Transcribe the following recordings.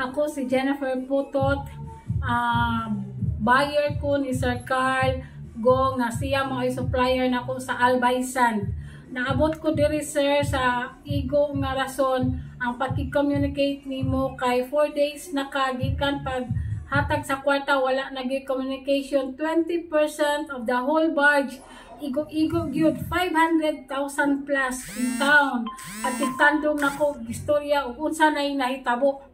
Ako si Jennifer Putot, buyer ko ni Sir Carl Go nga siya mo ay supplier nako sa Albay Sand. Naabot ko diri, sir, sa igo nga rason ang pagki-communicate nimo kay 4 days na ka gikan pag hatag sa kwarta, wala nagi communication. 20% of the whole barge, igo-igo gyud, 500,000 plus in town at itandong nako istorya ug unsa nay nahitabo.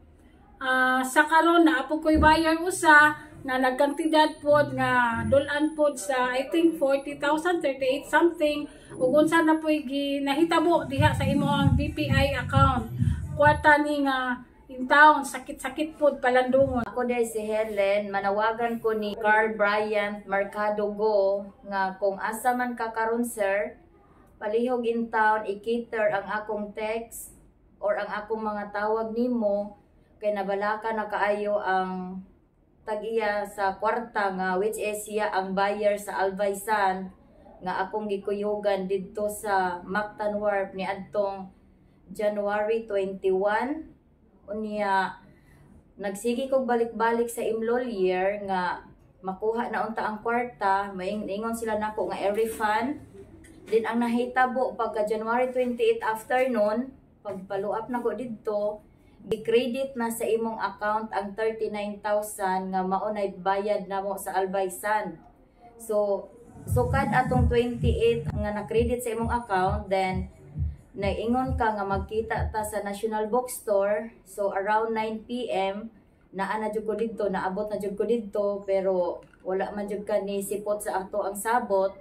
Sa karon naa po ko'y buyer usa na nagkantidad pod nga dulan pod sa, I think, 40,000, 38 something, ug unsa na po'y nahitabo diha sa imo ang BPI account, kwarta ni nga in town, sakit-sakit pod palandungon. Ako diri si Helen, manawagan ko ni Carl Bryant Mercado Go nga kung asa man ka karon, sir, palihog in town i-cater ang akong text or ang akong mga tawag nimo kay nabalaka na kaayo ang tag-iya sa kwarta nga which is siya ang buyer sa Albay Sand nga akong gikuyugan didto sa Mactan Wharf ni adtong January 21. Unya nagsige kog balik-balik sa M Lhuillier nga makuha na unta ang kwarta, maingon sila nako nga i-refund din. Ang nahitabo, pagka January 28 afternoon, pag follow up nako didto, gi-credit na sa imong account ang 39,000 nga mao nay bayad namo sa Albay Sand. So sukad atong 28 nga na-credit sa imong account, then naingon ka nga magkita ta sa National Bookstore. So around 9 PM naa na jud ko didto, naabot na jud ko didto, pero wala man jud ka ni sipot sa ato ang sabot.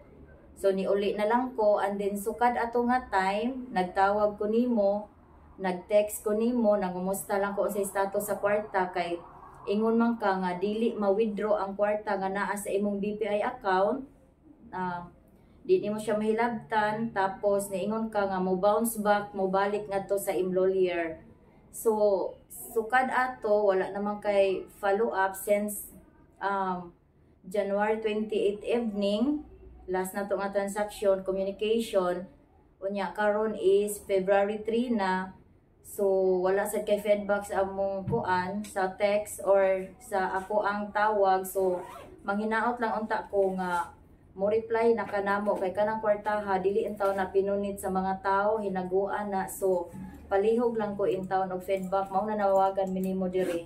So niuli na lang ko, and then sukad ato nga time nagtawag ko nimo, nag-text ko nimo, nangumusta lang ko sa status sa kwarta kay ingon man ka nga dili ma-withdraw ang kwarta nga naa sa imong BPI account. Di nimo siya mahilabtan, tapos niingon ka nga mo bounce back, mo balik ngadto sa M Lhuillier. So sukad ato wala naman kay follow up since January 28 evening last na to nga transaction communication. Unya karon is February 3 na, so wala sad kay feedback sa among kuan sa text or sa ako ang tawag. So manghinaot lang unta ko nga mo reply na kanamo kay kanang kwartaha dili intaw na pinunit sa mga tao, hinaguan na. So palihog lang ko in town og feedback. Mao na nawagan minimo diri.